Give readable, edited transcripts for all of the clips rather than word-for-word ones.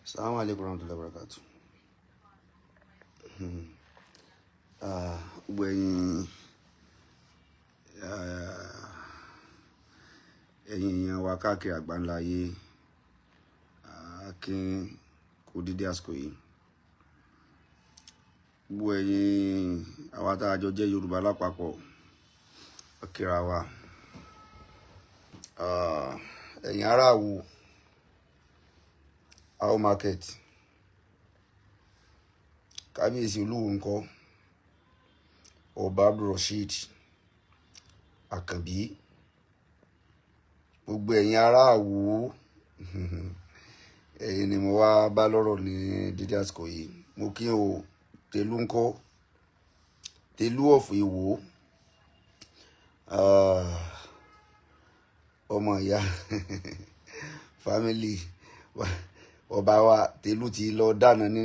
Assalamu alaikum warahmatullahi wabarakatuh. Gbogbo ẹ̀yin ẹ̀yin èèyàn wa káàkiri àgbáńlá ayé, kí n kú dídí àsìkò yìí. Gbogbo ẹ̀yin àwa tá a jọ jẹ́ Yorùbá lápapọ̀, a kíra wa. Ẹ̀yin ará Ìwó, how market, Kábíyèsí Olúwo ńkọ́, Ọba Abdulrasheed Àkànbí, gbogbo ẹ̀yin ará Ìwó, ẹ̀yin ni mo wá bá lọ́rọ̀ ní dídí àsìkò yìí. Mo kí o. Tẹ̀lú ńkọ́, Tẹ̀lú of Ìwó, ọmọ ìyá family ọba wa Tẹ̀lú ti lọ dáná ní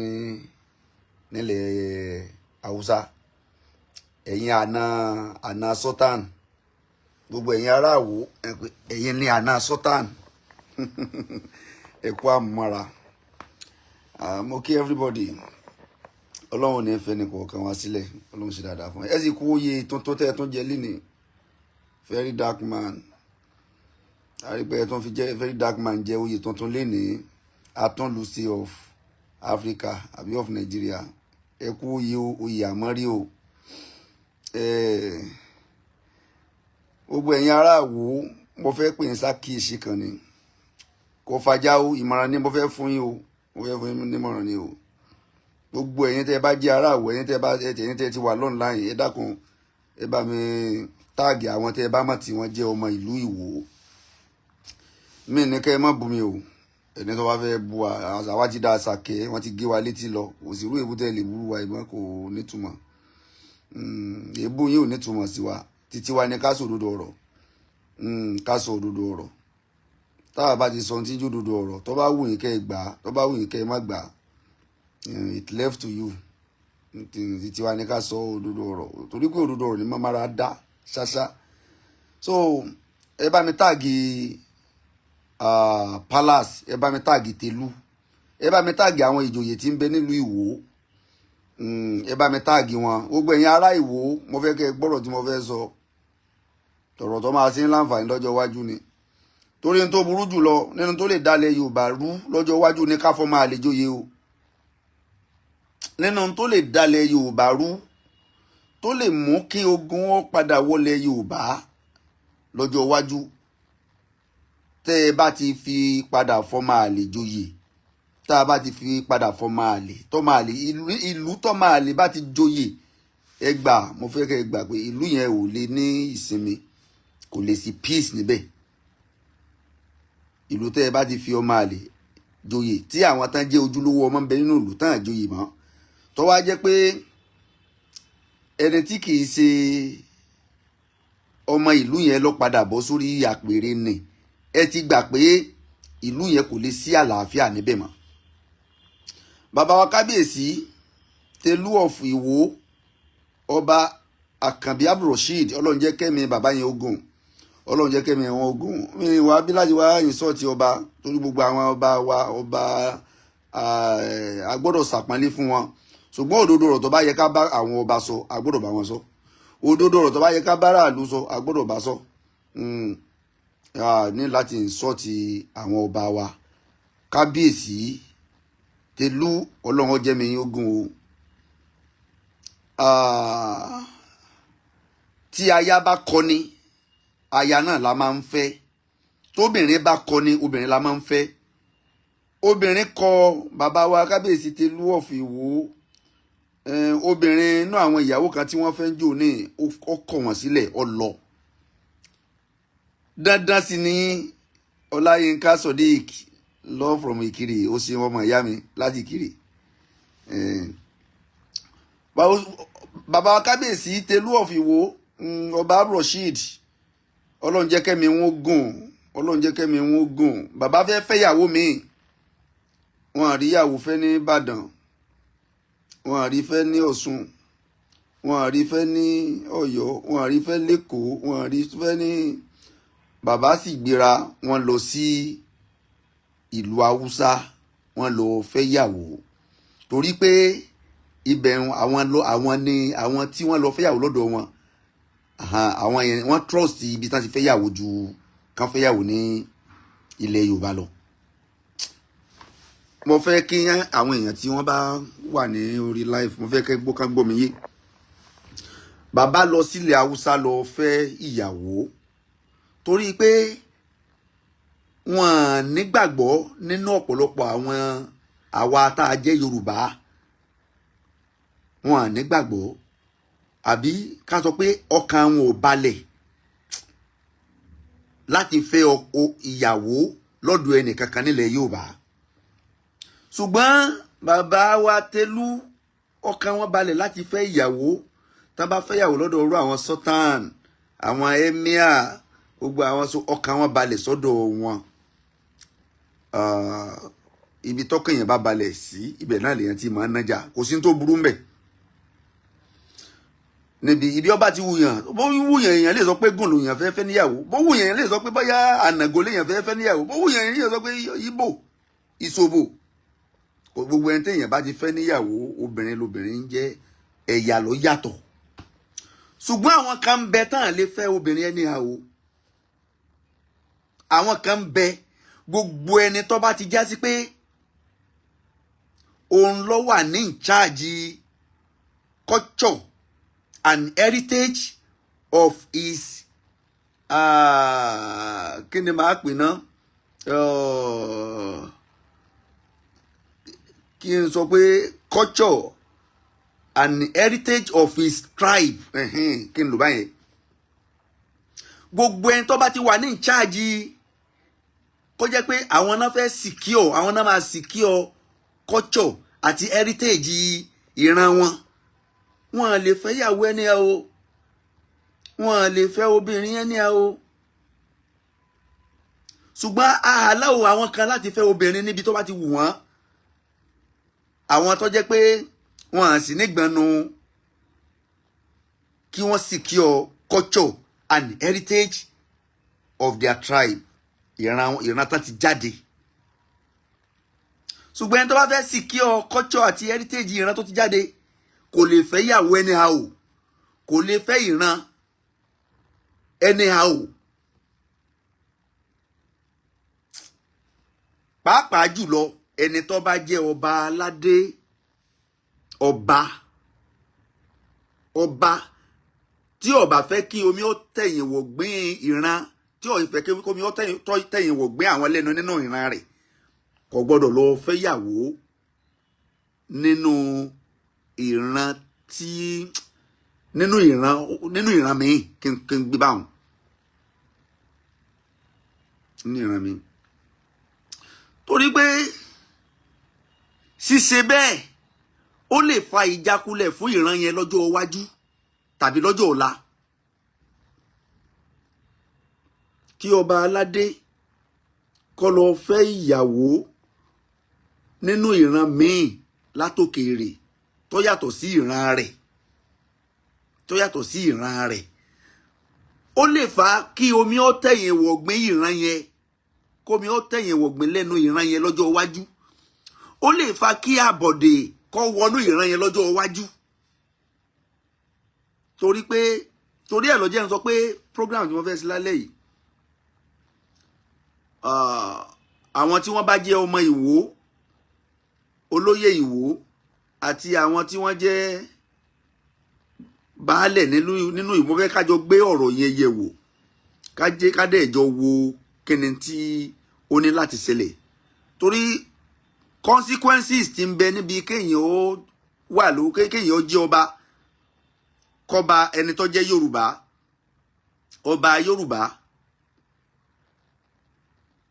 nílẹ̀ Haúsá. Ẹ̀yin àna sultan, gbogbo ẹ̀yin ará Ìwó, ẹ̀yin ni àna sultan, ẹ kú àmúmọ́ra. Mo kí everybody. Ọlọ́run ní fẹ́ ní kọ̀ọ̀kan wá sílẹ̀. Ọlọ́run ṣe dáadáa fún ẹ. Ẹ sì kú oyè tuntun tẹ́ ẹ tún jẹ lénìí, Very Dark Man. Àrípẹ́ ẹ tún fi jẹ́ Very Dark Man jẹ́ oyè tuntun lénìí, Atúnlùṣe of Africa àbí of Nigeria. Ẹ kú oyè o, oyè àmọ́rí o. Gbogbo ẹ̀yin ará Ìwó, mo fẹ́ pè ń ṣàkíyèsí kan ni, kò fàjà o. Ìmọ̀ràn ni mo fẹ́ fún yín o, mo fẹ́ fún yín nímọ̀ràn ni o. Gbogbo ẹ̀yin tẹ́ ẹ bá jẹ́ ará Ìwó, ẹ̀yin tẹ́ ẹ ti wà online, ẹ dákun, ẹ bá mi tag àwọn tẹ́ ẹ bá mọ̀ tí wọ́n jẹ́ ọmọ ìlú Ìwó. Mi ní kẹ́ ẹ má bú mi o. Ẹni tó bá fẹ́ bu wa, àwa ti da àṣàkẹ́, wọ́n ti gé wa létí lọ. Kò sí irú èébú tẹ́ lè bú wa ìmọ̀, kò nítumọ̀. Èébú yín ò nítumọ̀ sí wa. Títí wa ni ká sọ òdodo ọ̀rọ̀, ká sọ òdodo ọ̀rọ̀. Táwa bá ti sọ ohun tí ń jó òdodo ọ̀rọ̀, tó bá wù yín kẹ́ ẹ gbà á, tó bá wù yín kẹ́ ẹ má gbà á, it left to you. Títí wa ni ká sọ òdodo ọ̀rọ̀, torí pé òdodo ọ̀rọ̀ ni mọ́mára dá ṣáṣá. So ẹ bá mi tag palace, ẹ bá mi tag Tẹ̀lú, ẹ bá mi tag àwọn ìjòyè tí ń bẹ nílùú Ìwó, ẹ bá mi tag wọn. Gbogbo ẹ̀yin ará Ìwó, mo fẹ́ kẹ́ ẹ gbọ́rọ̀ tí mo fẹ́ sọ, tọ̀rọ̀ tó máa ṣe ń láǹfààní lọ́jọ́ iwájú ni. Torí n tó burú jùlọ nínú tó lè dalẹ̀ Yorùbá rú lọ́jọ́ iwájú ni ká fọ́ máa lè jóye o. Nínú tó lè dalẹ̀ Yorùbá rú, tó lè mú kí ogun ó padà wọlé Yorùbá lọ́jọ́ iwájú, tẹ́ ẹ bá ti fi padà fọ́ máa lè joyè, tá a bá ti fi padà fọ́ máa lè tọ́ máa lè ìlú tọ́ máa lè bá ti joyè, ẹ gbà, mo fẹ́ kẹ́ ẹ gbà pé ìlú yẹn ò lè ní ìsinmi, kò lè sí peace níbẹ̀. Ìlú tẹ́ ẹ bá ti fi ọmọ àlè joyè, tí àwọn tán jẹ́ ojúlówó ọmọ ń bẹ nínú ìlú tán joyè mọ́, tó wá jẹ́ pé ẹni tí kì í ṣe ọmọ ìlú yẹn ló padà bọ́ sórí àpèrè nì, ẹ ti gbà pé ìlú yẹn kò lè sí àlàáfíà níbẹ̀ mọ́. Bàbá wa Kábíyèsí Tẹ̀lú of Ìwó, Ọba Àkànbí Abdulrasheed, Ọlọ́run jẹ́ kẹ́mi bàbá yẹn ogun, Ọlọ́run jẹ́ kẹ́mi wọn ogun. Mi wá bí láti wá insult ọba, torí gbogbo àwọn ọba wa, ọba, a gbọ́dọ̀ ṣàpọ́nlé fún wọn. Ṣùgbọ́n òdodo ọ̀rọ̀ tó bá yẹ ká bá àwọn ọba sọ, a gbọ́dọ̀ bá wọn sọ. Òdodo ọ̀rọ̀ tó bá yẹ ká bá aráàlú sọ, a gbọ́dọ̀ bá sọ. Ní láti insult àwọn ọba wa. Kábíyèsí Tẹ̀lú, Ọlọ́run jẹ́ mi ogun o. Tí aya bá kọni, aya náà la máa ń fẹ́. Tóbìnrin bá kọni, obìnrin la máa ń fẹ́. Obìnrin kọ bàbá wa Kábíyèsí Tẹ̀lú of Ìwó. Obìnrin inú àwọn ìyàwó kan tí wọ́n fẹ́ ń jò ní, ó kọ̀ wọ́n sílẹ̀, ó lọ. Dandan sì ni. Ọláyínká Sodiq, love from Ìkirè, ó ṣe ọmọ ìyá mi láti Ìkirè. Bàbá Kábíyèsí Tẹ̀lú of Ìwó, Ọba Rasheed, Ọlọ́run jẹ́ kẹ́mi wọn gùn, Ọlọ́run jẹ́ kẹ́mi wọn gùn. Bàbá fẹ́ fẹ́yàwó míì, wọn àrí ìyàwó fẹ́ ní Ìbàdàn, wọn àrí fẹ́ ní Ọ̀ṣun, wọn àrí fẹ́ ní Ọ̀yọ́, wọn àrí fẹ́ lẹ́kọ̀ọ́, wọn àrí fẹ́ ní. Bàbá sì gbéra wọn lọ sí ìlú Haúsá. Wọ́n lọ fẹ́ yàwó torí pé ibẹ̀ àwọn lọ, àwọn ni àwọn tí wọ́n lọ fẹ́ yàwó lọ́dọ̀ wọn. Àwọn yẹn, wọ́n trust ibi tí wọ́n ti fẹ́ yàwó ju kán fẹ́ yàwó ní ilẹ̀ Yorùbá lọ. Mo fẹ́ kí àwọn èèyàn tí wọ́n bá wà ní orí live, mo fẹ́ kẹ́ gbọ́, ká gbọ́ mi yé. Bàbá lọ sílẹ̀ Haúsá lọ fẹ́ ìyàwó torí pé wọ́n nígbàgbọ́ nínú ọ̀pọ̀lọpọ̀ àwọn àwa tá a jẹ́ Yorùbá. Wọ́n nígbàgbọ́, àbí ká sọ pé ọkàn wọn ò balẹ̀ láti fẹ́ ìyàwó lọ́dọ̀ ẹnìkankan nílẹ̀ Yorùbá. Ṣùgbọ́n bàbá wa Tẹ̀lú, ọkàn wọn balẹ̀ láti fẹ́ ìyàwó. Tá bá fẹ́ ìyàwó lọ́dọ̀ orú àwọn sultan, àwọn emir, gbogbo àwọn so, ọkàn wọn balẹ̀ sọ́dọ̀ wọn. Ibi tọ́kàn yẹn bá balẹ̀ sí, ibẹ̀ náà lèèyàn ti máa ń nájà. Kò sí ní tó burú mbẹ̀ níbi ibi ọba ti wùyàn. Bó wùyàn, èèyàn lè sọ pé gùn lòyàn fẹ́ fẹ́ níyàwó. Bó wùyàn, èèyàn lè sọ pé bóyá ànàgó lèèyàn fẹ́ fẹ́ níyàwó. Bó wùyàn, èèyàn lè sọ pé Ìgbò, Ìṣòbò. Gbogbo ẹni téèyàn bá ti fẹ́ níyàwó, obìnrin lobìnrin ń jẹ́, ẹ̀yà ló yàtọ̀. Ṣùgbọ́n àwọn kan ń bẹ tán lè fẹ́ obìnrin ẹni àwò. Àwọn kan ń bẹ, gbogbo ẹni tó bá ti já sí pé òun ló wà ní in charge culture and heritage of his, kí ni màá pè ná, kí n sọ pé culture and heritage of his tribe, kí n lò báyẹn. Gbogbo ẹni tó bá ti wà ní in charge, kó jẹ́ pé àwọn náà fẹ́ secure, àwọn náà máa secure culture àti heritage ìran wọn, wọn lè fẹ́ yàwó ẹni ẹ o, wọn lè fẹ́ obìnrin ẹni ẹ o. Ṣùgbọ́n àhàláwò àwọn kan láti fẹ́ obìnrin níbi tó bá ti wù wọ́n, àwọn tó jẹ́ pé wọn à sì nígbọnnu kí wọ́n secure culture and heritage of their tribe, ìran tán ti jáde. Ṣùgbọ́n ẹni tó bá fẹ́ secure culture àti heritage ìran tó ti jáde kò lè fẹ́ yàwó anyhow, kò lè fẹ́ ìran anyhow, pàápàá jùlọ ẹni tó bá jẹ́ ọba aládé, ọba tí ó bá fẹ́ kí omi ó tẹ̀yìn wọ̀gbìn ìran, tí ó fẹ́ kí omi ó tẹ̀yìn wọ̀gbìn àwọn lẹ́nu nínú ìran rẹ̀, kò gbọ́dọ̀ lọ fẹ́yàwó nínú ìran tí nínú ìran míì. Kí n gbé báwọn nínú ìran míì, torí pé ṣíṣe bẹ́ẹ̀, ó lè fa ìjákulẹ̀ fún ìran yẹn lọ́jọ́ iwájú tàbí lọ́jọ́ ọ̀la. Kí ọba aládé kó lọ fẹ́ ìyàwó nínú ìran míì látòkèèrè tó yàtọ̀ sí ìran rẹ̀, tó yàtọ̀ sí ìran rẹ̀, ó lè fa kí omi ó tẹ̀yìn wọ̀gbìn ìran yẹn, kómi ó tẹ̀yìn wọ̀gbìn lẹ́nu ìran yẹn lọ́jọ́ iwájú. Ó lè fa kí àbọ̀dè kó wọnú ìran yẹn lọ́jọ́ iwájú, torí pé, torí ẹ̀ lọ́jọ́ ń sọ pé program tí wọ́n fẹ́ sí lálẹ́ yìí, àwọn tí wọ́n bá jẹ́ ọmọ Ìwó, olóyè Ìwó, àti àwọn tí wọ́n jẹ́ baálẹ̀ nínú Ìwó, fẹ́ kájọ gbé ọ̀rọ̀ yẹn yẹ̀ wò, ká dẹ̀ jọ wo kíni tí ó ní láti ṣẹlẹ̀, torí consequences ti ń bẹ níbi kéèyàn ó wà ló, kéèyàn ó jẹ́ ọba, kọba ẹni tó jẹ́ Yorùbá, ọba Yorùbá,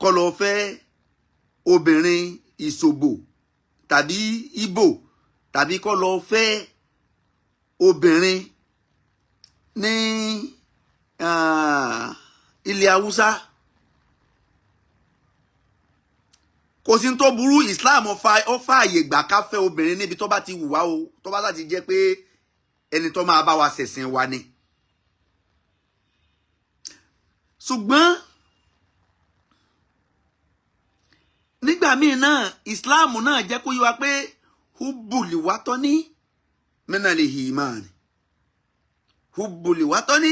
kó lọ fẹ́ obìnrin Ìṣòbò tàbí Ìgbò, tàbí kó lọ fẹ́ obìnrin ní ilẹ̀ Haúsá. Kò sí tó burú. Islam ó fààyè gbà ká fẹ́ obìnrin níbi tó bá ti wù wá o, tó bá láti jẹ́ pé ẹni tó máa bá wa ṣẹ̀sìn wa ni. Ṣùgbọ́n Nígbà míì náà, Islam náà jẹ́ kó yé wa pé حب الوطن من الإيمان، حب الوطن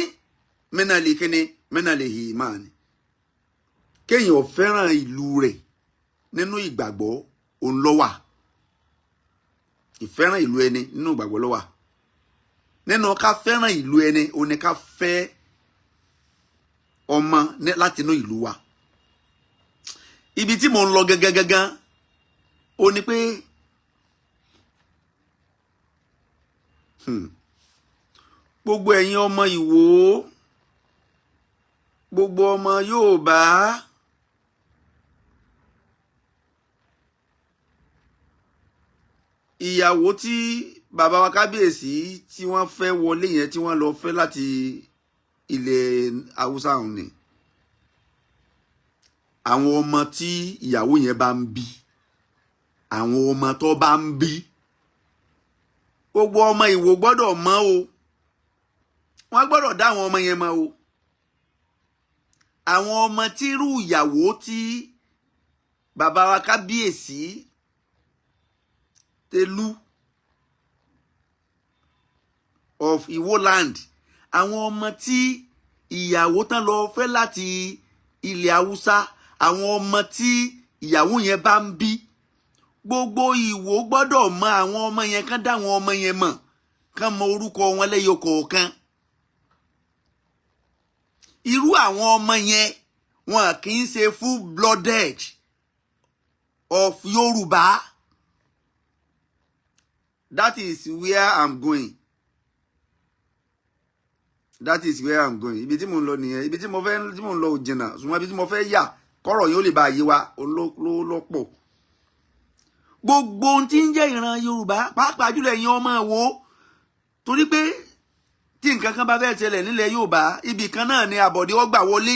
من الkíni، من الإيمان. Kéèyàn fẹ́ràn ìlú rẹ̀, nínú ìgbàgbọ́ òun ló wà. Ìfẹ́ràn ìlú ẹni, nínú ìgbàgbọ́ ló wà. Nínú ká fẹ́ràn ìlú ẹni, òun ni ká fẹ́ ọmọ láti inú ìlú wa. Ibi tí mò ń lọ gangan gangan ó ní pé gbogbo ẹ̀yin ọmọ Ìwó, gbogbo ọmọ Yorùbá, ìyàwó tí bàbá wa kábíyèsí tí wọ́n fẹ́ wọlé yẹn, tí wọ́n lọ fẹ́ láti ilẹ̀ Haúsá ọ̀hún ni, àwọn ọmọ tí ìyàwó yẹn bá ń bí, àwọn ọmọ tó bá ń bí, gbogbo ọmọ Ìwó gbọ́dọ̀ mọ̀ o. Wọ́n gbọ́dọ̀ dá àwọn ọmọ yẹn mọ̀ o. Àwọn ọmọ tí irú ìyàwó tí bàbá wa kábíyèsí Telu of Iwo land, àwọn ọmọ tí ìyàwó tán lọ fẹ́ láti ilẹ̀ Haúsá, àwọn ọmọ tí ìyàwó yẹn bá ń bí, gbogbo Ìwó gbọ́dọ̀ mọ àwọn ọmọ yẹn, kán dá àwọn ọmọ yẹn mọ̀, kán mọ orúkọ wọn lẹ́yọ kọ̀ọ̀kan. Irú àwọn ọmọ yẹn, wọn kì í ṣe full blooded of Yorùbá. That is where I'm going. That is where I'm going. Ibi tí mo ń lọ nìyẹn. Ibi tí mo fẹ́, tí mo ń lọ ò jìnnà, ṣùgbọ́n ibi tí mo fẹ́ yà kọ́rọ̀ yóò lè bá yé wa ló pọ̀. Gbogbo ohun tí ń jẹ́ ìran Yorùbá, pàápàá jùlọ ẹ̀yin ọmọ Ìwó, torí pé tí nǹkan kan bá fẹ́ ṣẹlẹ̀ nílẹ̀ Yorùbá, ibì kan náà ni àbọ̀dé ó gbà wọlé.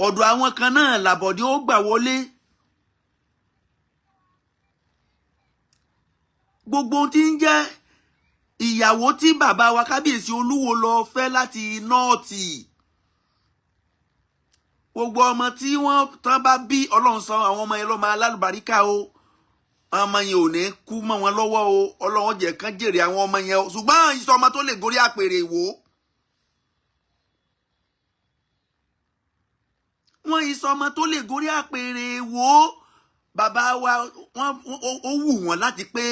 Ọ̀dọ̀ àwọn kan náà làbọ̀dé ó gbà wọlé. Gbogbo ohun tí ń jẹ́ ìyàwó tí bàbá wa kábíyèsí Olúwo lọ fẹ́ láti North, gbogbo ọmọ tí wọ́n tán bá bí, Ọlọ́run san àwọn ọmọ yẹn lọ́mọ alálùbáríkà o. Ọmọ yẹn ò ní kú mọ́ wọn lọ́wọ́ o. Ọlọ́run jẹ́ kán jèrè àwọn ọmọ yẹn o. Ṣùgbọ́n ìsọ ọmọ tó lè gorí àpèrè Ìwó, wọ́n ìsọ ọmọ tó lè gorí àpèrè Ìwó. Bàbá wa, wọ́n ó wù wọ́n láti pé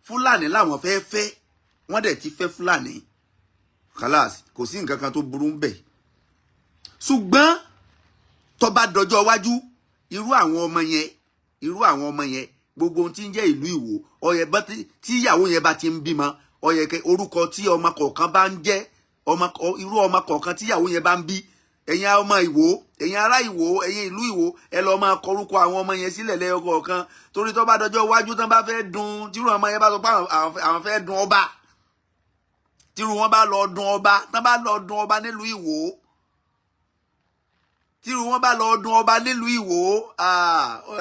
Fúlàní làwọn fẹ́ fẹ́, wọ́n dẹ̀ ti fẹ́ Fúlàní. Khalas, kò sí nǹkan kan tó burú ń bẹ̀. Ṣùgbọ́n tó bá dọjọ́ iwájú, irú àwọn ọmọ yẹn, irú àwọn ọmọ yẹn, gbogbo ohun tí ń jẹ́ ìlú Ìwó, ó yẹ bá tí ìyàwó yẹn bá ti ń bímọ, ó yẹ kẹ́ orúkọ tí ọmọ kọ̀ọ̀kan bá ń jẹ́, ọmọ, irú ọmọ kọ̀ọ̀kan tí ìyàwó yẹn bá ń bí, ẹ̀yin ọmọ Ìwó, ẹ̀yin ará Ìwó, ẹ̀yin ìlú Ìwó, ẹ lọ máa kọ orúkọ àwọn ọmọ yẹn sílẹ̀ lẹ́yọ kọ̀ọ̀kan, torí tó bá dọjọ́ iwájú, tán bá fẹ́ dun, tírú ọmọ yẹn bá sọ pé àwọn fẹ́ dun ọba, tírú wọn bá lọ dun ọba, tán bá lọ dun ọba nílùú Ìwó, tírú wọn bá lọ dun ọba nílùú Ìwó,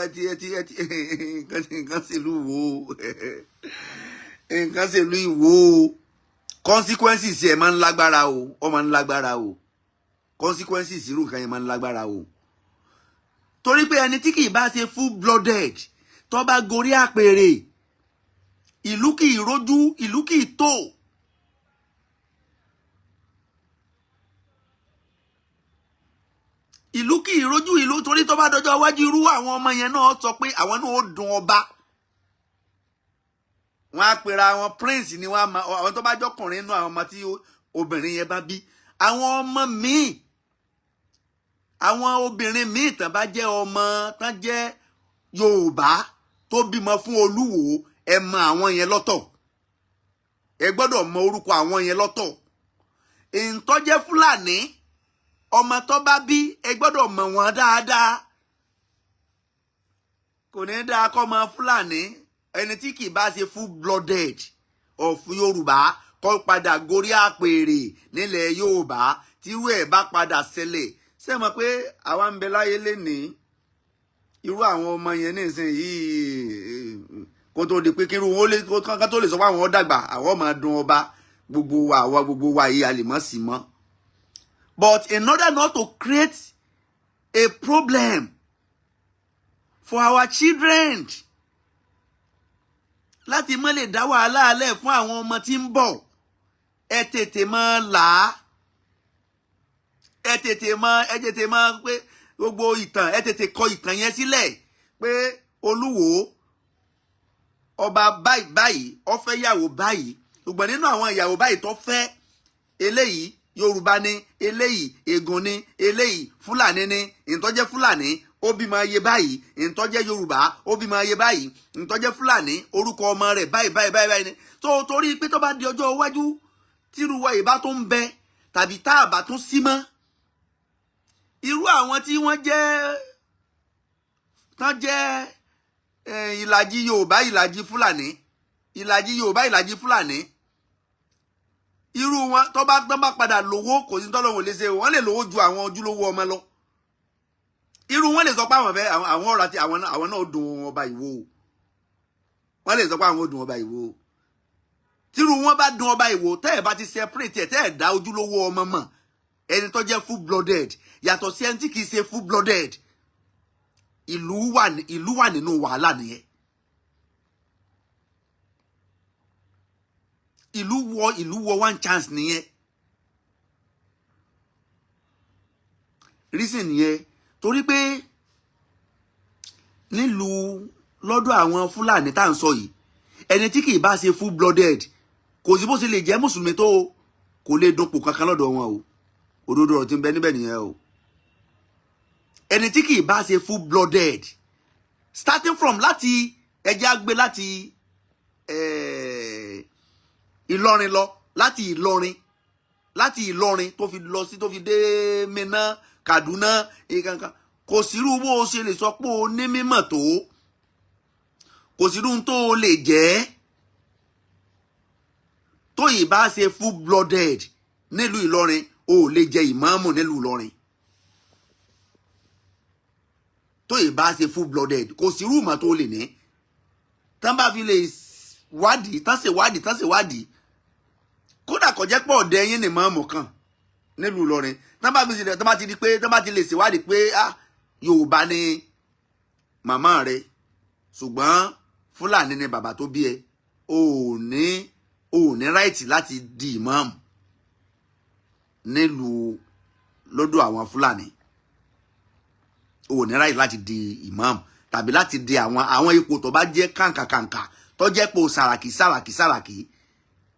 ẹ ti ẹ ti ẹ ti nǹkan ṣèlú Ìwó, nǹkan ṣèlú Ìwó. Consequences ẹ máa ń lágbára o. Ó máa ń lágbára o. Consequences irú nǹkan yẹn máa ń lágbára o, torí pé ẹni tí kì í bá ṣe full blooded, tó bá gorí àpèrè, ìlú kì í rójú, ìlú kì í tò. Ìlú kì í rójú ìlú, torí tó bá dọjọ́ iwájú, irú àwọn ọmọ yẹn náà sọ pé àwọn náà ó dun ọba. Wọn á pera àwọn prince ni wọn á ma àwọn tó bá jọkùnrin nínú àwọn ọmọ tí obìnrin yẹn bá bí. Àwọn ọmọ míì, àwọn obìnrin míì tán bá jẹ́ ọmọ tán jẹ́ Yorùbá tó bímọ fún Olúwo, ẹ mọ àwọn yẹn lọ́tọ̀. Ẹ gbọ́dọ̀ mọ orúkọ àwọn yẹn lọ́tọ̀. Ìǹtọ́jẹ́ Fúlàní, ọmọ tó bá bí, ẹ gbọ́dọ̀ mọ̀ wọ́n dáadáa. Kò ní dáa kọ́ ọmọ Fúlàní, ẹni tí kì í bá ṣe full blooded of Yorùbá, kó padà gorí àpèrè nílẹ̀ Yorùbá. Tírú ẹ̀ bá padà ṣẹlẹ̀, ṣé mọ̀ pé àwa ń bẹ láyé lénìí, irú àwọn ọmọ yẹn nísìnyìí, kó tó di pé kírú wọn ká tó lè sọ pé àwọn dàgbà, àwọn máa dun ọba, gbogbo wa, àwa gbogbo wa yìí, a lè mọ̀ sí mọ́. But in order not to create a problem For our children, láti má lè dá wàhálà alẹ́ fún àwọn ọmọ tí ń bọ̀, ẹ tètè máa là á, ẹ tètè máa pé gbogbo ìtàn, ẹ tètè kọ ìtàn yẹn sílẹ̀ pé Olúwo ọba báyìí báyìí, ó fẹ́ yàwó báyìí, ṣùgbọ́n nínú àwọn ìyàwó báyìí tó fẹ́, eléyìí Yorùbá ni, eléyìí Ègùn ni, eléyìí Fúlàní ni. Ìtọ́jẹ́ Fúlàní, ó bímọ iye báyìí. Ìtọ́jẹ́ Yorùbá, ó bímọ iye báyìí. Ìtọ́jẹ́ Fúlàní, orúkọ ọmọ rẹ̀ báyìí báyìí báyìí báyìí ni. Tó torí pé tó bá di ọjọ́ iwájú, tírú wa ìbá tó ń bẹ tàbí tá a bá tún sí mọ́, irú àwọn tí wọ́n jẹ́ tán jẹ́ ìlàjì Yorùbá, ìlàjì Fúlàní, ìlàjì Yorùbá, ìlàjì Fúlàní, irú wọn tó bá padà lówó, kò sí tọ́lọ́hún lè ṣe, wọ́n lè lówó ju àwọn ojúlówó ọmọ lọ. Irú wọn lè sọ pé àwọn fẹ́ àwọn ọ̀rọ̀ àti àwọn náà dùn ọba Ìwó o. Wọ́n lè sọ pé àwọn ò dùn ọba Ìwó o. Tírú wọn bá dùn ọba Ìwó, tẹ́ ẹ̀ bá ti separate ẹ̀, tẹ́ ẹ̀ dá ojúlówó ọmọ mọ̀, ẹni tó jẹ́ full blooded yàtọ̀ sí ẹni tí kìí ṣe full blooded, ìlú wà nínú wàhálà nìyẹn. Ìlú wọ one chance nìyẹn. Reason nìyẹn, torí pé nílùú lọ́dọ̀ àwọn Fúlàní tá à ń sọ yìí, ẹni tí kìí bá ṣe full blooded, kò sí bó ṣe lè jẹ́ mùsùlùmí tó, kò lè dupò kankan lọ́dọ̀ wọn o. Òdodo ọ̀rọ̀ tí ń bẹ níbẹ̀ nìyẹn o. Ẹni tí kìí bá ṣe full blooded, starting from láti ẹjẹ́ á gbé láti Ìlọrin lọ, láti Ìlọrin tó fi lọ sí, tó fi dé Minna, Kaduna, ìkankan, kò sírú bó o ṣe lè sọ pé o ní mímọ̀ tó, kò sírú tó o lè jẹ́ tó yìí bá ṣe full blooded nílùú Ìlọrin, o ò lè jẹ ìmáàmù nílùú Ìlọrin. Tó yìí bá ṣe full blooded, kò sírú ìmọ̀ tó lè ní. Tán bá fi lè wádìí, tán ṣe wádìí, tán ṣe wádìí, kódà kò jẹ́ pọ̀ ọ̀dẹ yín ní ìmáàmù kan nílùú Ìlọrin, tán bá fi ṣe, tán bá ti di pé tán bá ti lè ṣèwádìí pé, ah, Yorùbá ni màmá rẹ, ṣùgbọ́n Fúlàní ni bàbá tó bí ẹ, o ò ní right láti di ìmáàmù nílùú lọ́dọ̀ àwọn Fúlàní. O ò ní right láti di ìmáàmù tàbí láti di àwọn ipò tó bá jẹ́ kàǹkàkàǹkà, tó jẹ́ pò sàràkí sàràkí sàràkí,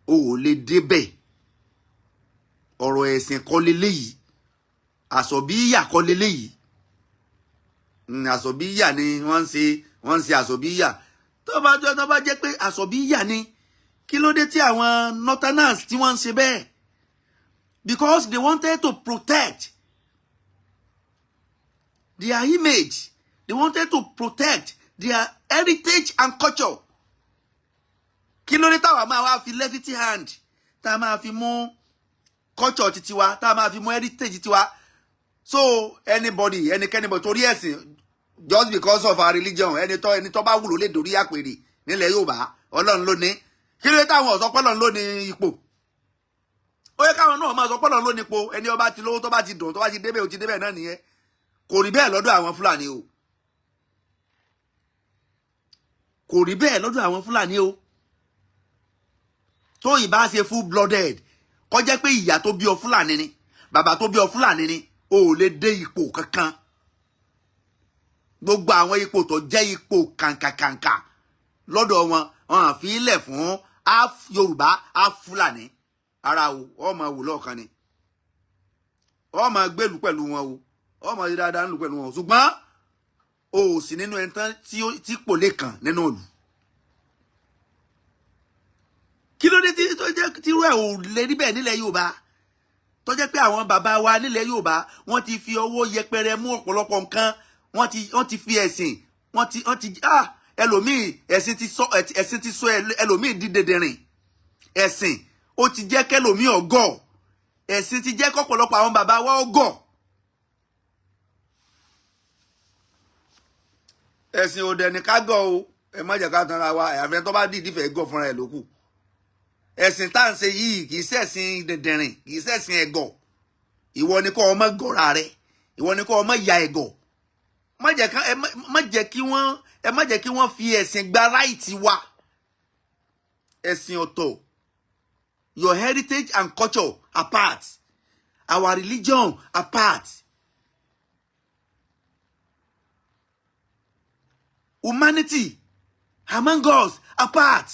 o ò lè débẹ̀. Ọ̀rọ̀ ẹ̀sìn kọ́ leléyìí, àsọ̀bíyà kọ́ leléyìí. Àsọ̀bíyà ni wọ́n ń ṣe, wọ́n ń ṣe àsọ̀bíyà. Tó bá jẹ́ pé àsọ̀bíyà ni, kí ló dé tí àwọn northerners tí wọ́n ń ṣe bẹ́ẹ̀? Because they wanted to protect their image, they wanted to protect their heritage and culture. Kí ló dé táwa máa wá fi left hand, tá a máa fi mú culture ti tiwa, tá a máa fi mú heritage tiwa? So anybody, ẹnikẹ́ni bọ̀ torí ẹ̀sìn, just because of our religion, ẹni tó bá wù ló lè dórí àpèrè nílẹ̀ Yorùbá. Ọlọ́run ló ní. Kí ló dé táwọn ọ̀sọ́ pọ́lọ́run ló ní ipò? Ó yẹ káwọn náà máa sọ pọ́lọ́run ló ní ipò. Ẹni ọba ti lówó, tó bá ti dùn, tó bá ti débẹ̀, ó ti débẹ̀ náà nìyẹn. Kò rí bẹ́ẹ̀ lọ́dọ̀ àwọn Fúlàní o. Kò rí bẹ́ẹ̀ lọ́dọ̀ àwọn Fúlàní o. Tó ìbá ṣe full blooded, kó jẹ́ pé ìyá tó bí ọ Fúlàní ni, bàbá tó bí ọ Fúlàní ni, o ò lè dé ipò kankan. Gbogbo àwọn ipò tó jẹ́ ipò kàǹkàkàǹkà lọ́dọ̀ wọn, wọn à fi ilẹ̀ fún half Yorùbá, half Fúlàní ara o. Ọ máa wò lọ́ọ̀kan ni, ọ máa gbèlú pẹ̀lú wọn o, ọ máa ṣe dáadáa nílùú pẹ̀lú wọn o, ṣùgbọ́n o ò sí nínú ẹni tán tí kò lè kàn nínú ìlú. Kí ló dé tí tó jẹ́ tírú ẹ̀ ò lè rí bẹ́ẹ̀ nílẹ̀ Yorùbá, tó jẹ́ pé àwọn bàbá wa nílẹ̀ Yorùbá, wọ́n ti fi ọwọ́ yẹpẹrẹ mú ọ̀pọ̀lọpọ̀ nǹkan, wọ́n ti fi ẹ̀sìn, wọ́n ti ah, ẹlòmíì, ẹ̀sìn ti sọ ẹlòmíì di dèdèrìn. Ẹ̀sìn ó ti jẹ́ kẹlòmíì ọgọ́. Ẹ̀sìn ti jẹ́ kọ́pọ̀lọpọ̀ àwọn bàbá wa ọgọ́. Ẹ̀sìn ò dẹ̀ ní ká gọ̀ o. Ẹ má jẹ́ ká tanra wa. Àyàfẹ́ tó bá dìídì fẹ́ gọ̀ fúnra ẹ̀ lókù. Ẹ̀sìn tá à ń ṣe yìí kì í ṣẹ̀sìn dẹ̀dẹ̀rìn, kì í ṣẹ̀sìn ẹ̀gọ̀. Ìwọ ni kó o má gọ̀ra rẹ, ìwọ ni kó o má ya ẹ̀gọ̀. Má jẹ́ ká ẹ má jẹ́ kí wọ́n, ẹ má jẹ́ kí wọ́n fi ẹ̀sìn gba right wa. Ẹ̀sìn ọ̀tọ̀, your heritage and culture apart, our religion apart, humanity among us apart.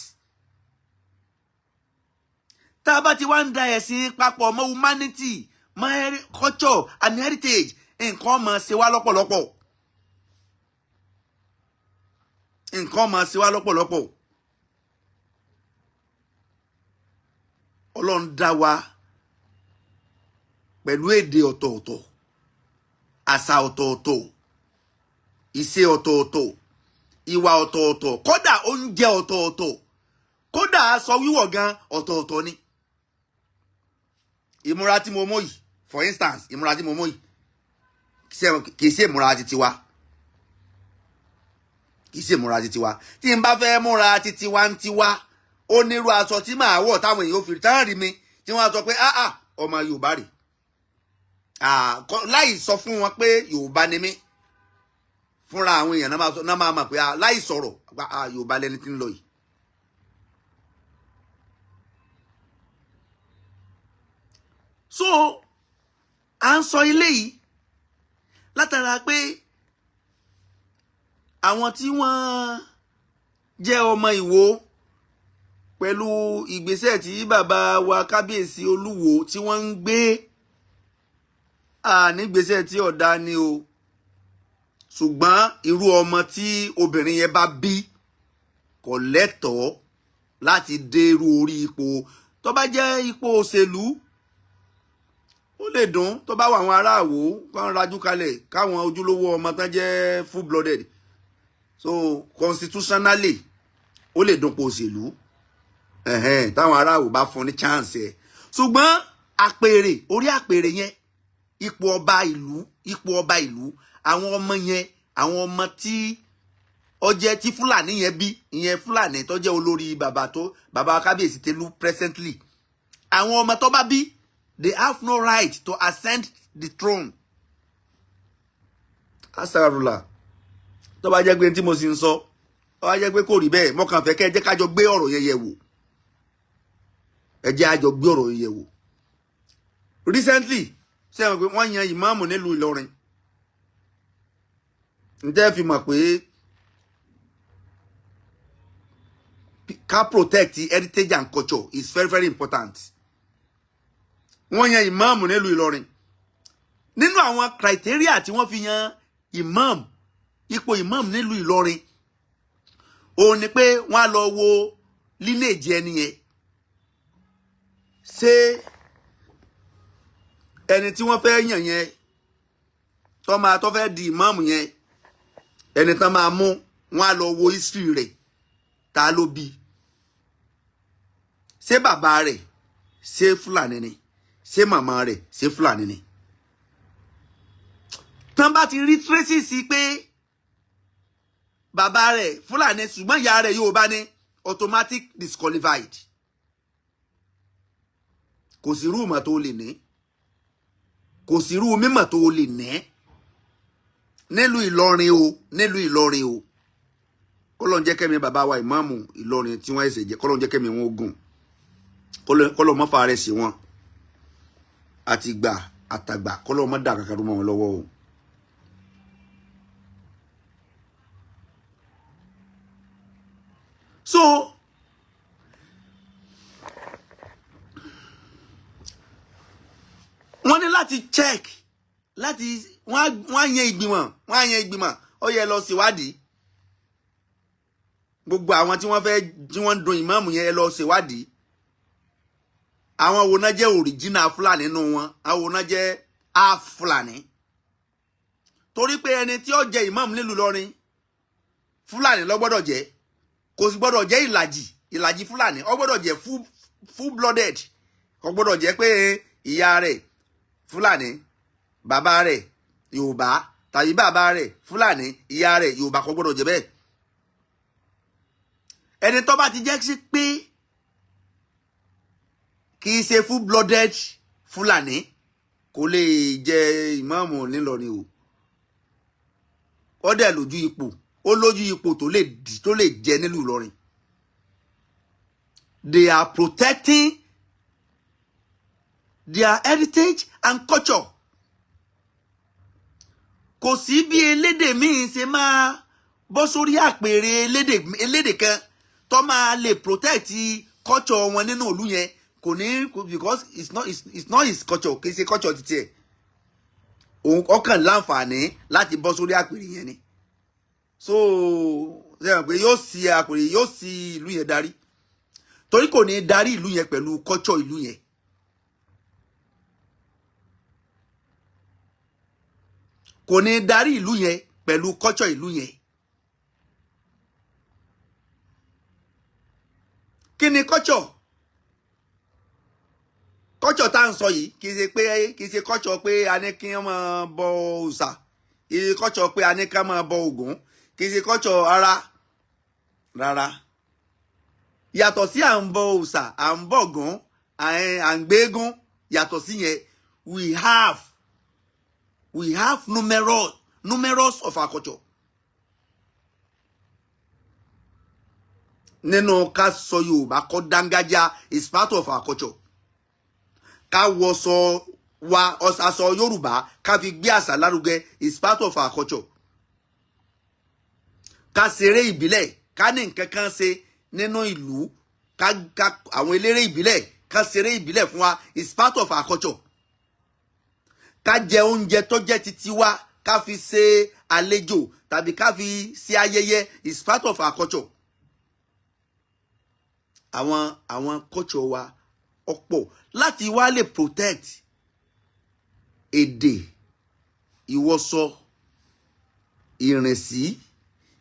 Tá a bá ti wá ń da ẹ̀sìn papọ̀ mọ́ humanity, mọ́ culture and heritage, nǹkan máa ṣe wá lọ́pọ̀lọpọ̀, nǹkan máa ṣe wá lọ́pọ̀lọpọ̀. Ọlọ́run dá wa pẹ̀lú èdè ọ̀tọ̀ọ̀tọ̀, àṣà ọ̀tọ̀ọ̀tọ̀, ìṣe ọ̀tọ̀ọ̀tọ̀, ìwà ọ̀tọ̀ọ̀tọ̀, kódà oúnjẹ ọ̀tọ̀ọ̀tọ̀, kódà aṣọ wíwọ̀ gan ọ̀tọ̀ọ̀tọ̀ ni. Ìmúra tí mo mú yìí, for instance, ìmúra tí mo mú yìí kì í ṣe ìmúra ti tiwa, kì í ṣe ìmúra ti tiwa. Tí n bá fẹ́ múra ti tiwa ń tiwa, ó nírú aṣọ tí màá wọ̀ táwọn èèyàn fi tán rí mi tí wọ́n á sọ pé ah ah, ọmọ Yorùbá rè, láì sọ fún wọn pé Yorùbá ni mí. Fúnra àwọn èèyàn náà máa mọ̀ pé láì sọ̀rọ̀ Yorùbá lẹni tí ń lọ yìí. So à ń sọ ilé yìí látara pé àwọn tí wọ́n jẹ́ ọmọ Ìwó pẹ̀lú ìgbésẹ̀ tí bàbá wa kábíyèsí Olúwo tí wọ́n ń gbé, nígbésẹ̀ tí ọ̀dà ni o. Ṣùgbọ́n irú ọmọ tí obìnrin yẹn bá bí kò lẹ́tọ̀ọ́ láti dérú orí ipò. Tó bá jẹ́ ipò òṣèlú, ó lè dùn tó bá wà àwọn aráàwò kán rajú kalẹ̀ káwọn ojúlówó ọmọ tán jẹ́ full blooded. So constitutionally ó lè dùn pò òṣèlú táwọn aráàwò bá fún ní chance ẹ̀. Ṣùgbọ́n àpèrè, orí àpèrè yẹn, ipò ọba ìlú, ipò ọba ìlú, àwọn ọmọ yẹn, àwọn ọmọ tí ó jẹ́ tí Fúlàní yẹn bí, ìyẹn Fúlàní tó jẹ́ olórí bàbá tó bàbá kábíyèsí Tẹ̀lú presently, àwọn ọmọ tó bá bí, they have no right to ascend the throne. Asarula, tó bá jẹ́ pé tí mo sì ń sọ, tó bá jẹ́ pé kò rí bẹ́ẹ̀, mo kàn fẹ́ kẹ́ ẹ jẹ́ ká jọ gbé ọ̀rọ̀ yẹn yẹ̀ wò. Ẹ jẹ́ á jọ gbé ọ̀rọ̀ yẹn yẹ̀ wò. Recently, ṣé ẹ mọ̀ pé wọ́n yan ìmáàmù nílùú Ìlọrin? Ǹjẹ́ fi mọ̀ pé ká protect heritage and culture is very very important. Wọ́n yan ìmáàmù nílùú Ìlọrin. Nínú àwọn criteria tí wọ́n fi yan ìmáàmù, ipò ìmáàmù nílùú Ìlọrin, òun ni pé wọ́n á lọ wo lineage ẹni yẹn. Ṣé ẹni tí wọ́n fẹ́ yàn yẹn tó máa tó fẹ́ di ìmáàmù yẹn, ẹni tán máa mú, wọ́n á lọ wo history rẹ̀, ta ló bí, ṣé bàbá rẹ̀ ṣé Fúlàní ni, ṣé màmá rẹ̀ ṣé Fúlàní ni. Tán bá ti rí traces pé bàbá rẹ̀ Fúlàní ṣùgbọ́n ìyá rẹ̀ Yorùbá ni, automatic disqualified. Kò sí irú ìmọ̀ tó lè ní, kò sí irú mímọ̀ tó lè ní nílùú Ìlọrin o, nílùú Ìlọrin o. Kọ́lọ́n jẹ́ kẹ́mi bàbá wa ìmáàmù Ìlọrin tí wọ́n ẹsẹ̀ jẹ́, kọ́lọ́n jẹ́ kẹ́mi wọn ogun, kọ́lọ́n mọ́ fa rẹ̀ sí wọn àti gbà àtàgbà, kọ́lọ́n mọ́ dà kankan tó mọ́ wọn lọ́wọ́ o. So wọ́n ní láti check, láti wọ́n á yan ìgbìmọ̀, wọ́n á yan ìgbìmọ̀, ó yẹ lọ ṣèwádìí gbogbo àwọn tí wọ́n fẹ́ tí wọ́n ń dun ìmáàmù yẹn, lọ ṣèwádìí àwọn wo náà jẹ́ original Fúlàní nínú wọn, àwọn wo náà jẹ́ half Fúlàní. Torí pé ẹni tí ó jẹ ìmáàmù nílùú Ìlọrin Fúlàní ló gbọ́dọ̀ jẹ́, kò sì gbọ́dọ̀ jẹ́ ìlàjì, ìlàjì Fúlàní, ó gbọ́dọ̀ jẹ́ full blooded, kò gbọ́dọ̀ jẹ́ pé ìyá rẹ̀ Fúlàní, bàbá rẹ̀ Yorùbá, tàbí bàbá rẹ̀ Fúlàní, ìyá rẹ̀ Yorùbá, kò gbọ́dọ̀ jẹ́ bẹ́ẹ̀. Ẹni tó bá ti jẹ́ sí pé kì í ṣe full blooded Fúlàní kò lè jẹ ìmáàmù nílọrin o. Ó dẹ̀ lójú ipò, ó lójú ipò tó lè dì, tó lè jẹ nílùú Ìlọrin. They are protecting their heritage and culture. Kò sí bí elédè míì ṣe máa bọ́ sórí àpèrè elédè kan tó máa lè protect culture wọn nínú ìlú yẹn. Kò ní, because it's not his culture. Kì í ṣe culture títí ẹ̀. Òun ọkàn láǹfààní láti bọ́ sórí àpèrè yẹn ni. So ṣe hàn pé yóò sì àpèrè, yóò sì ìlú yẹn darí, torí kò ní darí ìlú yẹn pẹ̀lú culture ìlú yẹn. Kò ní darí ìlú yẹn pẹ̀lú culture ìlú yẹn. Kí ni culture? Culture tá à ń sọ yìí, kì í ṣe culture pé a ní kí wọ́n máa bọ òòṣà, kì í ṣe culture pé a ní ká máa bọ Ògún, kì í ṣe culture ara rárá. Yàtọ̀ sí à ń bọ òòṣà, à ń bọ Ògún, à ń gbéégún, yàtọ̀ sí yẹn, we have numerous of our culture. Nínú ká sọ Yorùbá kọ́ dángájá is part of our culture. Ká wọṣọ wa, aṣọ Yorùbá, ká fi gbé àṣà lárugẹ is part of our culture. Ká ṣeré ìbílẹ̀, ká ní nǹkan kan ṣe nínú ìlú, ká àwọn eléré ìbílẹ̀ ká ṣeré ìbílẹ̀ fún wa is part of our culture. Ká jẹ oúnjẹ tó jẹ́ titi wa, ká fi ṣe àlejò tàbí ká fi ṣe ayẹyẹ is part of our culture. Àwọn culture wa ọ̀pọ̀. Láti wá lè protect èdè, ìwọṣọ, ìrìnsí,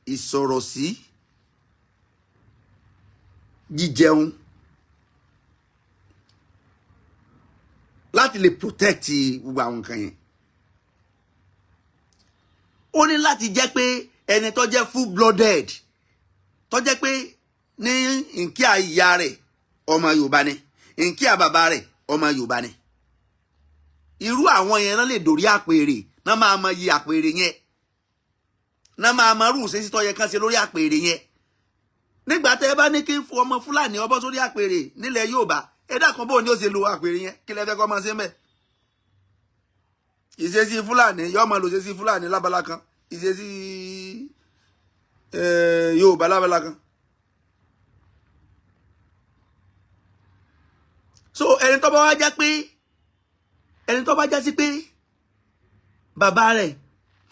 ìsọ̀rọ̀sí, jíjẹun, láti lè protect gbogbo àwọn nǹkan yẹn, ó ní láti jẹ́ pé ẹni tó jẹ́ full blooded, tó jẹ́ pé ní nkíà ìyá rẹ̀, ọmọ Yorùbá ni, nkíà bàbá rẹ̀, ọmọ Yorùbá ni, irú àwọn yẹn náà lè dòrí àpèrè náà, máa mọ iye àpèrè yẹn náà, máa mọ irú ìṣesí tó yẹ kán ṣe lórí àpèrè yẹn. Nígbà tẹ́ ẹ bá ní kí n fún ọmọ Fúlàní ọbọ sórí àpèrè nílẹ̀ Yorùbá, ẹ dákun, bóun ni ó ṣe lo àpèrè yẹn? Kí lẹ fẹ́ kọ́ máa ṣe mẹ́? Ìṣesí Fúlàní yóò máa lò, ìṣesí Fúlàní lábala kan, ìṣesí Yorùbá lábala kan. So ẹni tó bá já sí pé bàbá rẹ̀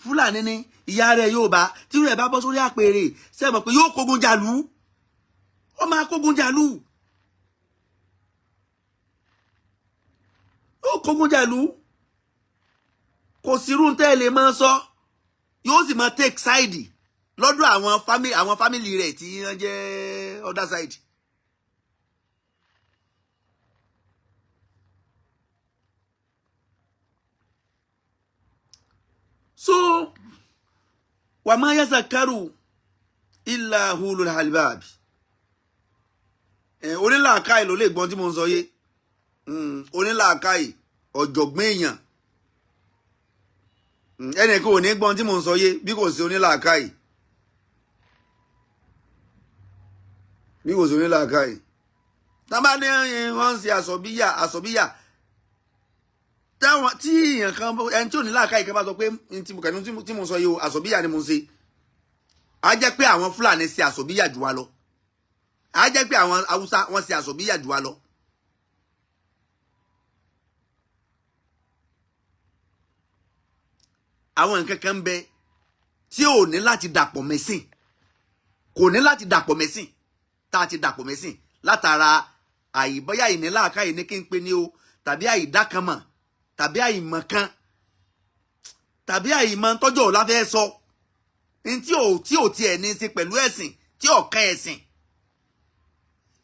Fúlàní ni, ìyá rẹ̀ Yorùbá, tí rẹ̀ bá bọ́ sórí àpèrè, ṣe mọ̀ pé yóò kógun jàlú? Ó máa kógun jàlú, yóò kógun jàlú. Kò sírú tẹ́ ẹ lè máa sọ, yóò sì máa take side lọ́dọ̀ àwọn family rẹ̀ tí wọ́n jẹ́ other side. So وما يذكر إلا أولو الألباب. Ẹ onílàákàyè ló lè gbọ́n tí mo ń sọ yé. Onílàákàyè, ọ̀jọ̀gbọ́n èèyàn, ẹnìkan ò ní gbọ́n tí mo ń sọ yé bí kò sí onílàákàyè, bí kò sí onílàákàyè. Tábà ní wọ́n ń ṣe àsọ̀bíyà, àsọ̀bíyà táwọn tí èèyàn kan, ẹni tí ò ní làákàyè kan bá sọ pé tí mo kàn tí mo sọ yìí o, àsọ̀bíyà ni mo ń ṣe, á jẹ́ pé àwọn Fúlàní ṣe àsọ̀bíyà jù wá lọ, á jẹ́ pé àwọn Haúsá wọ́n ṣe àsọ̀bíyà jù wá lọ. Àwọn nǹkan kan ń bẹ tí ò ní láti dàpọ̀ mẹ́sìn, kò ní láti dàpọ̀ mẹ́sìn, tá a ti dàpọ̀ mẹ́sìn látara àìbọ́yá ìnílàákàyè ní kí n pe ní o, tàbí àìdákanmọ̀, tàbí àìmọ̀kan, tàbí àìmọ̀ tọ́jọ́ ọ̀la fẹ́ sọ ní tí ò tiẹ̀ ní í ṣe pẹ̀lú ẹ̀sìn, tí ò kan ẹ̀sìn,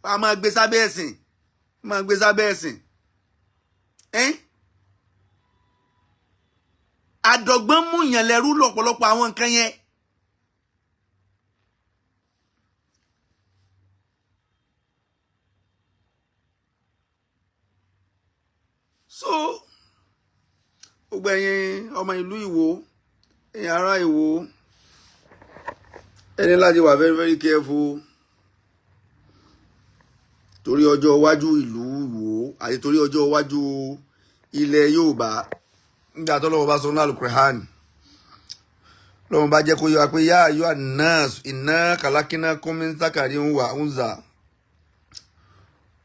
a máa gbé sábẹ́ ẹ̀sìn, máa gbé sábẹ́ ẹ̀sìn. Ẹ́n àdọ̀gbọ́n mú yàn lẹ́rú lọ́pọ̀lọpọ̀ àwọn nǹkan yẹn. So gbogbo ẹ̀yin ọmọ ìlú Ìwó, ẹ̀yin ará Ìwó, Ẹni láti wà very very careful torí ọjọ́ iwájú ìlú Ìwó àti torí ọjọ́ iwájú ilẹ̀ Yorùbá. Nígbà tó lọ́wọ́ bá sọ ní Al-Qur'an, lọ́wọ́ bá jẹ́ kó yé wa pé يا أيها الناس إنا خلقناكم من ذكر وأنثى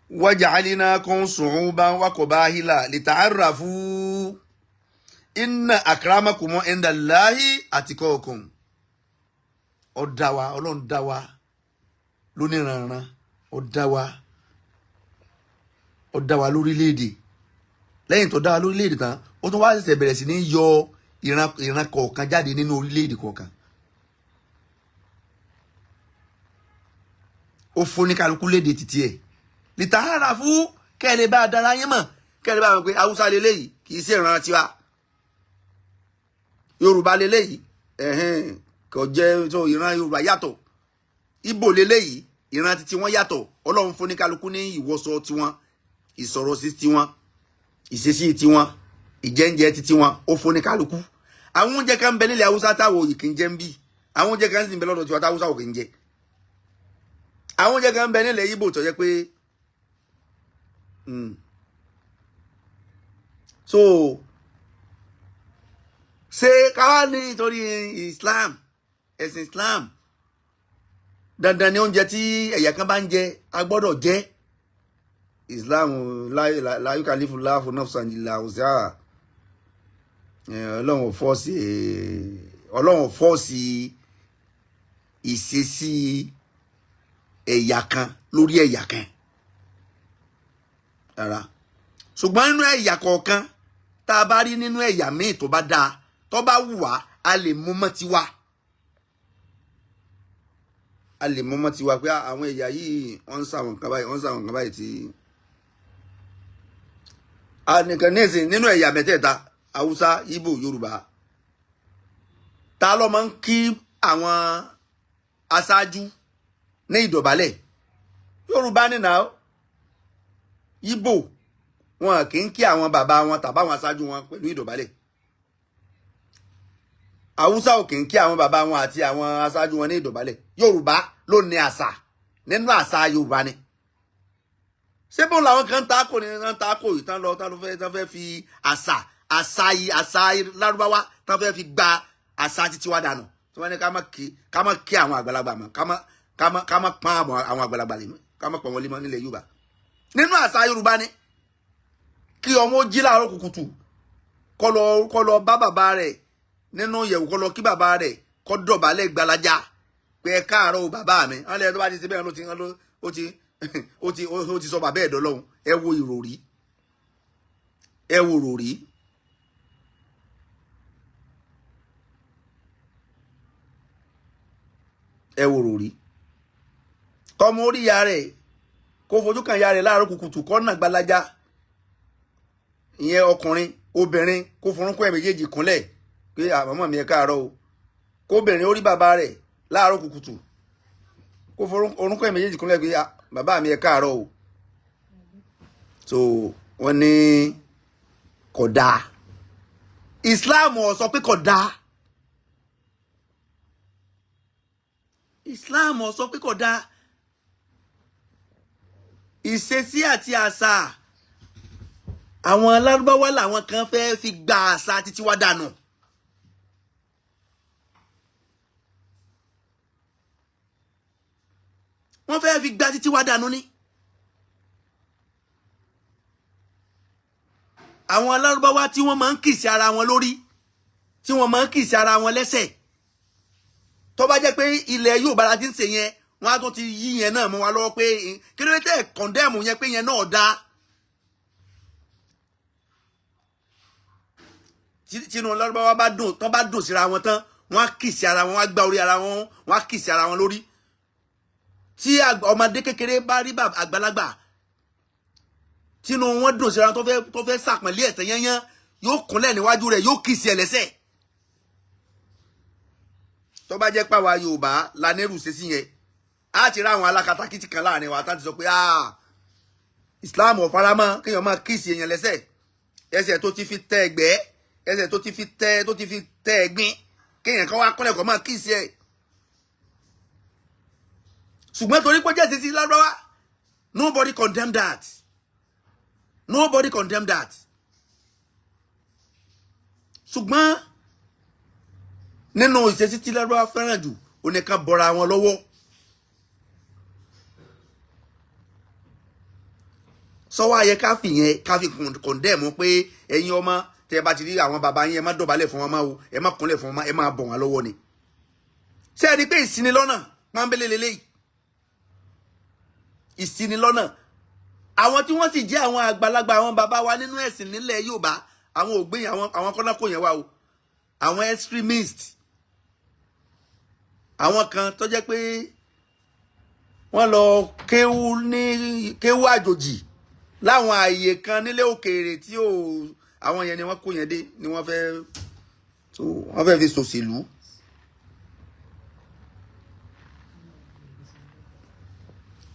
وجعلناكم شعوبا وقبائل لتعارفوا إن أكرمكم عند الله أتقاكم. Ó dá wa, Ọlọ́run dá wa lóníranran, ó dá wa, ó dá wa lórílẹ̀‐èdè. Lẹ́yìn tó dá wa lórílẹ̀‐èdè tán, ó tún wá ṣẹ̀ṣẹ̀ bẹ̀rẹ̀ sí ní yọ ìran ìran kọ̀ọ̀kan jáde nínú orílẹ̀‐èdè kọ̀ọ̀kan. Ó fún ní kálukú léde títí ẹ̀ لتعارفوا, kẹ́lẹ́ bá dára yín mọ̀, kẹ́lẹ́ bá mọ̀ pé Haúsá leléyìí, kì í ṣe ìran tiwa, Yorùbá leléyìí, ẹ̀hẹ́n, kò jẹ́ tó ìran Yorùbá yàtọ̀, Ìgbò leléyìí, ìran titi wọn yàtọ̀. Ọlọ́run fún ní kálukú ní ìwọṣọ tiwọn, ìsọ̀rọ̀ sí tiwọn, ìṣesí tiwọn, ìjẹ́njẹ titi wọn, ó fún ní kálukú. Àwọn oúnjẹ kan ń bẹ nílẹ̀ Haúsá táwọn òyì kì í jẹ ń bí. Àwọn oúnjẹ kan sì ń bẹ lọ́dọ̀ tiwa táwùsá ò kì í jẹ. Àwọn oúnjẹ kan ń bẹ nílẹ̀ Ìgbò tó jẹ́ pé so ṣé káwá ní nítorí Islam, ẹ̀sìn Islam, dandan ni oúnjẹ tí ẹ̀yà kan bá ń jẹ a gbọ́dọ̀ jẹ? Islam لا يكلف الله نفسا إلا وسعها. Ọlọ́run ò force, Ọlọ́run ò force ìṣesí ẹ̀yà kan lórí ẹ̀yà kan rárá. Ṣùgbọ́n nínú ẹ̀yà kọ̀ọ̀kan, tá a bá rí nínú ẹ̀yà míì tó bá dáa, tó bá wù wá, a lè mú mọ́ tiwa, a lè mú mọ́ tiwa pé àwọn ẹ̀yà yìí, wọ́n ń sàwọn nǹkan báyìí, wọ́n ń sàwọn nǹkan báyìí tí a nìkan ní ìsìn. Nínú ẹ̀yà mẹ́tẹ̀ẹ̀ta, Haúsá, Ìgbò, Yorùbá, ta ló máa ń kí àwọn aṣáájú ní ìdọ̀bálẹ̀? Yorùbá nìyà. Ìgbò, wọn kì í kí àwọn bàbá wọn tàbí àwọn aṣáájú wọn pẹ̀lú ìdọ̀bálẹ̀. Haúsá ò kì í kí àwọn bàbá wọn àti àwọn aṣáájú wọn ní ìdọ̀bálẹ̀. Yorùbá ló ní àṣà. Nínú àṣà Yorùbá ni. Ṣé bóun làwọn kan ta kò ní tán ta kò yìí tán lọ tán fẹ́ fi àṣà yìí, àṣà Lárúbáwá, tán fẹ́ fi gba àṣà títí wa dànù, tí wọ́n ní ká má kí àwọn àgbàlagbà mọ́, ká má pọ́n àwọn àgbàlagbà lè mọ́, ká má pọ́n wọn lé mọ́ nílẹ̀ Yorùbá? Nínú àṣà Yorùbá ni kí ọmọ jí láàárọ̀ kùkùtù, kó lọ bá bàbá rẹ̀ nínú yẹ̀wù, kó lọ kí bàbá rẹ̀, kó dọ̀bálẹ̀ gbalaja pé ẹ káàárọ̀ o, bàbá mi. Wọ́n lè tó bá ti ṣe bẹ́ẹ̀, ló ti ó ti ó ti ó ti sọ bàbá ẹ̀ dọ́lọ́hún. Ẹ wo ìròrí, ẹ wo ìròrí. Ẹ wo ìròrí. Kọ́mọ orí ya rẹ̀, kó fojú kan ya rẹ̀ láàárọ̀ kùkùtù, kó nà gbalaja, ìyẹn ọkùnrin. Obìnrin, kó forúnkún ẹ̀ méjèèjì kúnlẹ̀ pé àmọ́ mi, ẹ káàárọ̀ o. Kóbìnrin ó rí bàbá rẹ̀ láàárọ̀ kùkùtù, kó forúnkún ẹ̀ méjèèjì kúnlẹ̀ pé bàbá mi, ẹ káàárọ̀ o. So wọ́n ní kò dáa. Islam ò sọ pé kò dáa. Islam ò sọ pé kò dáa. Ìṣesí àti àṣà àwọn Lárúbáwá làwọn kan fẹ́ fi gba àṣà títí wá dànù. Wọ́n fẹ́ fi gba títí wá dànù ni. Àwọn Lárúbáwá tí wọ́n máa ń kiss ara wọn lórí, tí wọ́n máa ń kiss ara wọn lẹ́sẹ̀, tó bá jẹ́ pé ilẹ̀ Yorùbá la ti ń ṣe yẹn, wọ́n á tún ti yí yẹn náà mọ́ wa lọ́wọ́ pé kí ló dé tẹ̀ condemn yẹn, pé yẹn náà dáa. Tínú Lárúbáwá bá dùn tán, bá dùn síra wọn tán, wọ́n á kiss ara wọn, wọ́n á gbá orí ara wọn, wọ́n á kiss ara wọn lórí. Tí ọmọdé kékeré bá rí àgbàlagbà, tínú wọn dùn síra wọn, tó fẹ́ sàpọ̀nlé ẹ̀tẹ̀ yányán, yóò kúnlẹ̀ níwájú rẹ̀, yóò kiss ẹ̀ lẹ́sẹ̀. Tó bá jẹ́ pàwa Yorùbá la nírú ṣe sí yẹn, á ti rá àwọn alákatakítí kan láàrin wa tá ti sọ pé, ah, Islam ò faramọ́ kéèyàn máa kiss èèyàn lẹ́sẹ̀, ẹsẹ̀ tó ti fi tẹ́ ẹgbẹ́, ẹsẹ̀ tó ti fi tẹ́ ẹ̀gbin, kéèyàn kan wá kúnlẹ̀ kó máa kiss ẹ̀. Ṣùgbọ́n torí pé jẹ́ sí Lárúbáwá, nobody condemn that, nobody condemn that. Ṣùgbọ́n nínú ìṣesí tí Lárúbáwá fẹ́ràn jù, ó ní ká bọ́ra wọn lọ́wọ́. Sọ́wọ́ ayẹ ká fi yẹn ká fi condemn pé ẹ̀yin ọmọ, tẹ́ ẹ bá ti rí àwọn bàbá yín, ẹ má dọ̀bálẹ̀ fún wọn máa o, ẹ má kúnlẹ̀ fún wọn, ẹ má bọ̀ wọn lọ́wọ́ ni. Ṣé ẹ rí pé ìṣinilọ́nà pọ́nbélé lélẹ́yìí? Ìṣinilọ́nà. Àwọn tí wọ́n sì jẹ́ àwọn àgbàlagbà, àwọn bàbá wa nínú ẹ̀sìn nílẹ̀ Yorùbá, àwọn ògbé, àwọn kọ́nákó yẹn wá o. Àwọn extremist, àwọn kan tó jẹ́ pé wọ́n lọ kéwú ní kéwú àjòjì láwọn ààyè kan nílé òkèèrè tí ò, àwọn yẹn ni wọ́n kó yẹn dé, ni wọ́n fẹ́ so wọ́n fẹ́ fi ṣòṣèlú.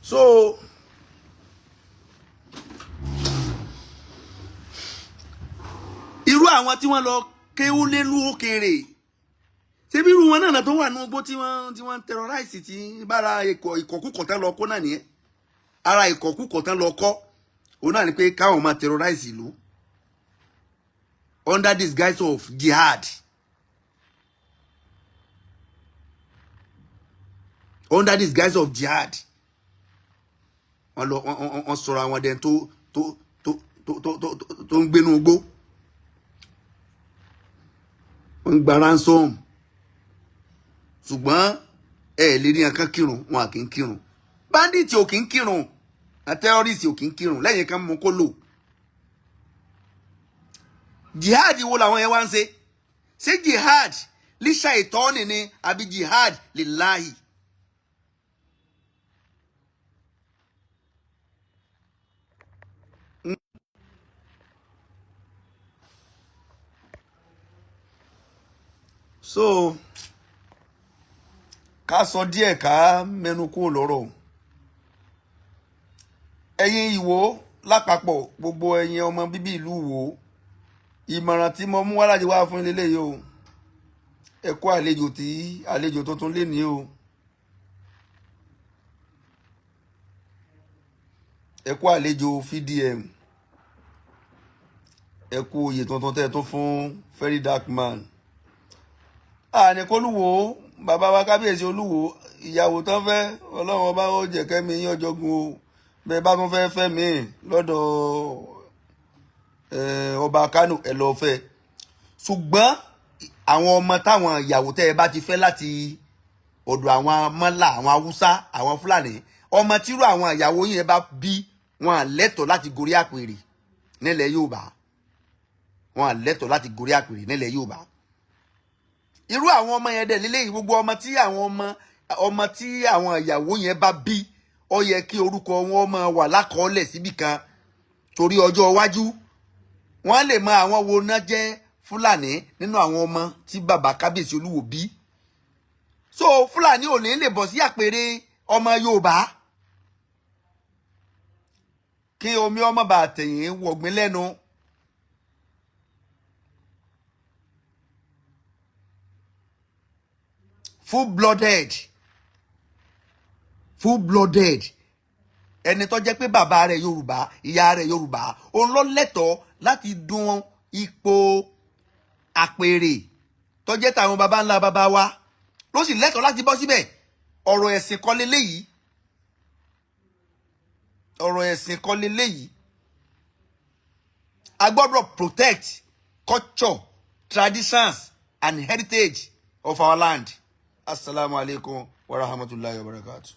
So irú àwọn tí wọ́n lọ kéwú lélú òkèèrè, ṣebí irú wọn náà tó wà ní ogbó tí wọ́n terrorize, tí bára ìkọ̀kúkọ̀ tán lọ kó náà nìyẹn. Ara ìkọ̀kúkọ̀ tán lọ kọ́ òun náà ni pé káwọn máa terrorize ìlú under this guise of jihad, under this guise of jihad. Wọ́n lọ wọ́n sọ̀rọ̀ àwọn dẹni tó ń gbénú igbó, wọ́n ń gba ransom. Ṣùgbọ́n ẹ lè ní nǹkan kírun, wọn à kì í kírun. Bandit ò kì í kírun, terrorist ò kì í kírun lẹ́yìn kan mú kó lò. Jihad wo làwọn yẹn wá ń ṣe? Ṣé jihad líṣà ìtọ́ni ni àbí jihad lillahi? So ká sọ díẹ̀, ká mẹ́nu kúrò lọ́rọ̀. Ẹ̀yin Ìwó lápapọ̀, gbogbo ẹ̀yin ọmọ bíbí ìlú Ìwó, ìmọ̀ràn tí mo mú wá láti wá fún ilé yìí o, ẹ kú àlejò tí àlejò tuntun lé ní o, ẹ kú àlejò VDM, ẹ kú oyè tuntun tẹ́ ẹ tún fún Very Dark Man. Àníkólúwo bàbá wa kábíyèsí Olúwo, ìyàwó tán fẹ́, Ọlọ́run ọba ó jẹ́ kẹ́mi yín ọjọ́gun o. Bẹ́ẹ̀ bá tún fẹ́ fẹ́ mi lọ́dọ̀ ọba Kánò, ẹ lọ fẹ́. Ṣùgbọ́n àwọn ọmọ táwọn ìyàwó tẹ́ ẹ bá ti fẹ́ láti ọ̀dọ̀ àwọn mọ́là, àwọn Haúsá, àwọn Fúlàní, ọmọ tírú àwọn ìyàwó yẹn bá bí, wọn lẹ́tọ̀ọ́ láti gorí àpèrè nílẹ̀ Yorùbá. Wọn lẹ́tọ̀ọ́ láti gorí àpèrè nílẹ̀ Yorùbá. Irú àwọn ọmọ yẹn dẹ̀ lílé, gbogbo ọmọ tí àwọn ìyàwó yẹn bá bí, ó yẹ kí orúkọ wọn máa wà lákọọ́lẹ̀ síbì kan, torí ọjọ́ iwájú wọ́n lè mọ àwọn wo náà jẹ́ Fúlàní nínú àwọn ọmọ tí bàbá kábíyèsí Olúwo bí. So Fúlàní ò ní lè bọ̀ sí àpèrè ọmọ Yorùbá, kí omi ọmọ bá tẹ̀yìn wọ̀gbìn lẹ́nu. Full blooded, full blooded, ẹni tó jẹ́ pé bàbá rẹ̀ Yorùbá, ìyá rẹ̀ Yorùbá, òun ló lẹ́tọ̀ọ́ láti dun ipò àpèrè tó jẹ́ tàwọn baba ńlá baba wa, ló sì lẹ́tọ̀ọ́ láti bọ́ síbẹ̀. Ọ̀rọ̀ ẹ̀sìn kọ́ leléyìí, ọ̀rọ̀ ẹ̀sìn kọ́ leléyìí. A gbọ́dọ̀ protect culture, traditions and heritage of our land. Assalamu alaikum wa rahmatullahi wa barakatuh.